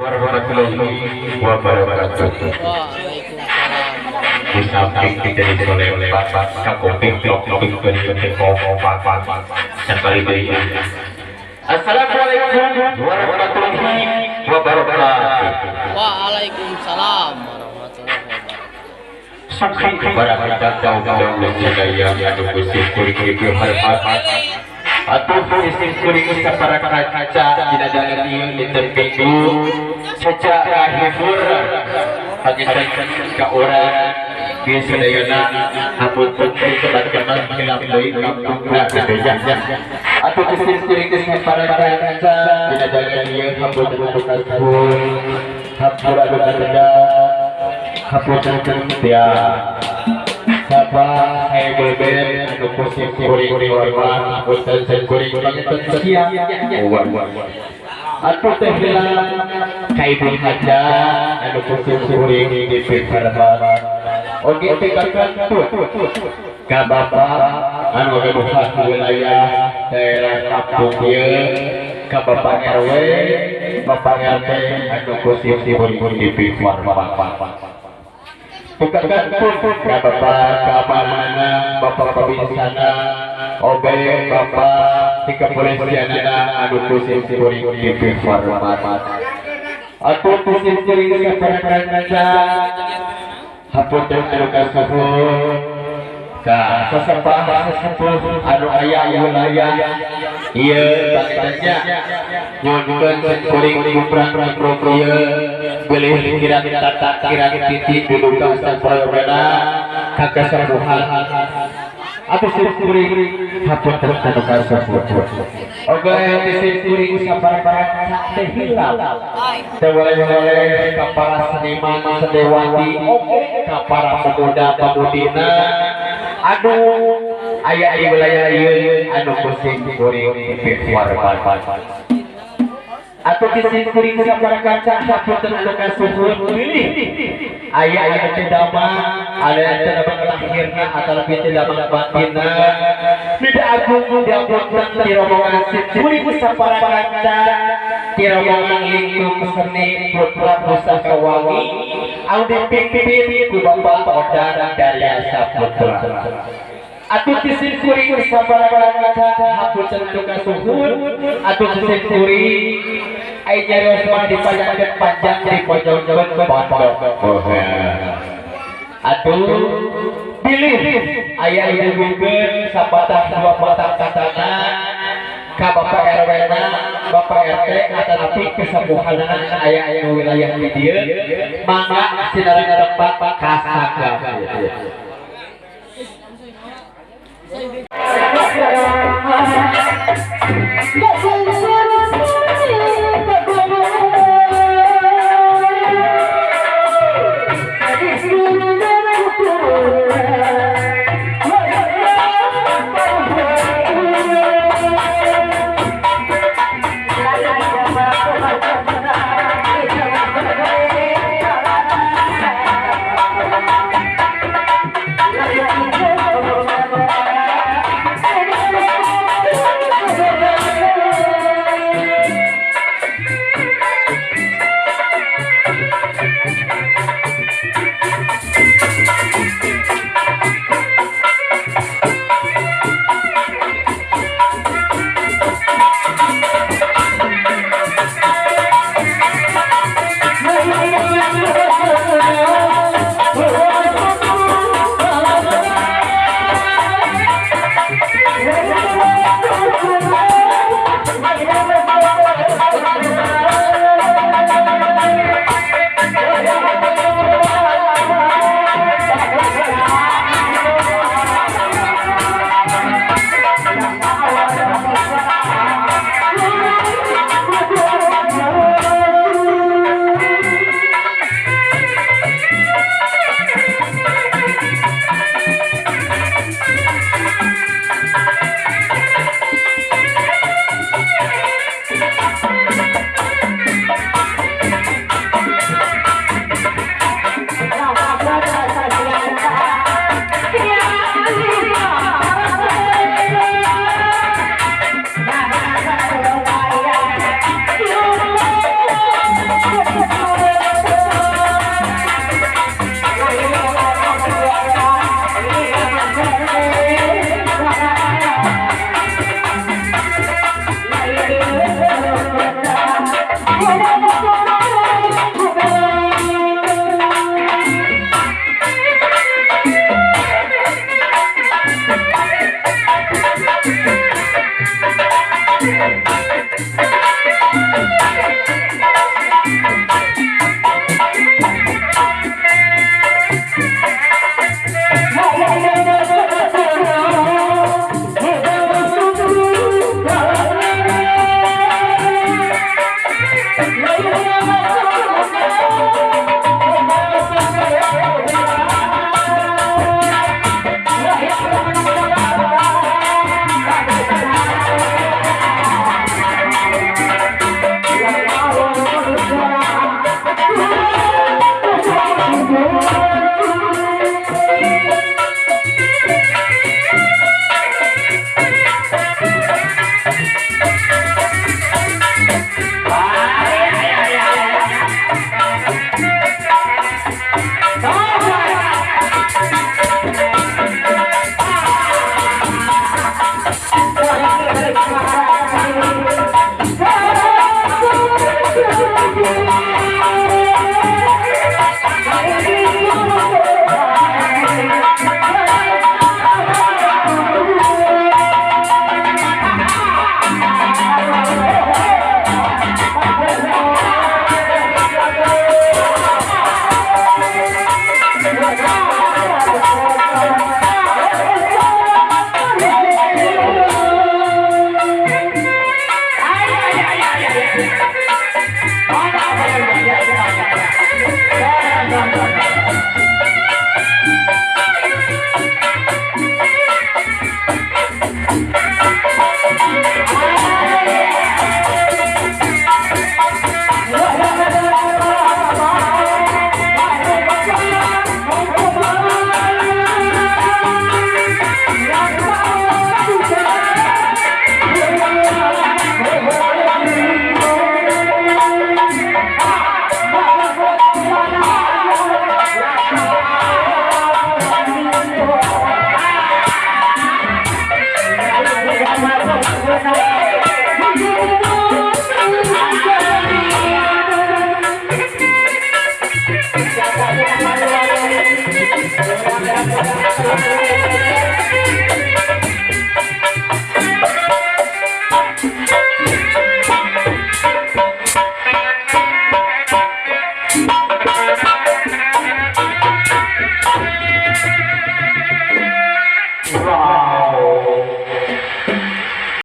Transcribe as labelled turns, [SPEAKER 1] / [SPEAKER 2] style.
[SPEAKER 1] Warahmatullahi wabarakatuh.
[SPEAKER 2] Waalaikumsalam.
[SPEAKER 1] Di samping kita di Palembang, kakuping topik sekali deui. Assalamualaikum warahmatullahi wabarakatuh.
[SPEAKER 2] Waalaikumsalam warahmatullahi wabarakatuh.
[SPEAKER 1] Sukri kepada kita jauh-jauh sadaya anu Gusti kuring dipihormat. Atuh isim kuring sapara kaca dina dalan ieu dinten Minggu seca kahibur panginten ka urang ieu sadayana, hapunten sebat-sebat hilap deui kampungna kitu nya. Atuh isim kuring sapara kaca dina dalan ieu, hapunten anu kasuhun, hampura anu kadeda, hapunten ya Sapa saya beben anu ku sim kuring dihormat, hapunten sim kuring panginten sekian. Atuh teh hilap ka Ibu Haja anu ku sim kuring dipihormat. Oke, teh kakantun ka Bapak anu gaduhan wilayah daerah kampung ieu, ka Bapak RW, Bapak RT anu ku sim kuring dipihormat. Tukangkan ka Bapak keamanana, Bapak Babinsana, oge Bapak di kepolisianana anu ku sim kuring dipihormat. Atuh ku sim kuring sapara kaca, hapunten anu kasuhun ka sasepah sesepuh anu aya wilayah ieu. Panginten nyuhunkeun sim kuring gumbrang kipruk ieu bilih kirang tata kirang titi duduka saprayogana ka kasepuhan. Atuh sim kuring hapunten anu kasuhun. Oge ti sim kuring sapara kaca teh hilap teu weleh-weleh ka para seniman seniwati, oge ka para pemuda pemudina anu aya di wilayah ieu anu ku sim kuring dipihormat. Atuh ti sim kuring sapara kaca, hapunten anu kasuhun bilih aya anu teu damang, aya anu teu damang lahirna atau teu damang batinna. Tidak agung diapunten ti rombongan sim kuring sapara kaca, ti rombongan lingkup seni Putra Pusaka Wangi anu dipimpin ku Bapak Odan Darya Saputra. Atuh ti sim kuring sapara kaca, hapunten anu kasuhun. Atuh ti sim kuring ai nyarios mah dipanjangkeun panjang, dipojongkeun pondok. Atuh bilih aya didugikeun sapatah dua patah katana ka Bapak RW na, Bapak RT atanapi kesepuhanana aya aya wilayah di dieu, mangga sinareng tempat kasangga.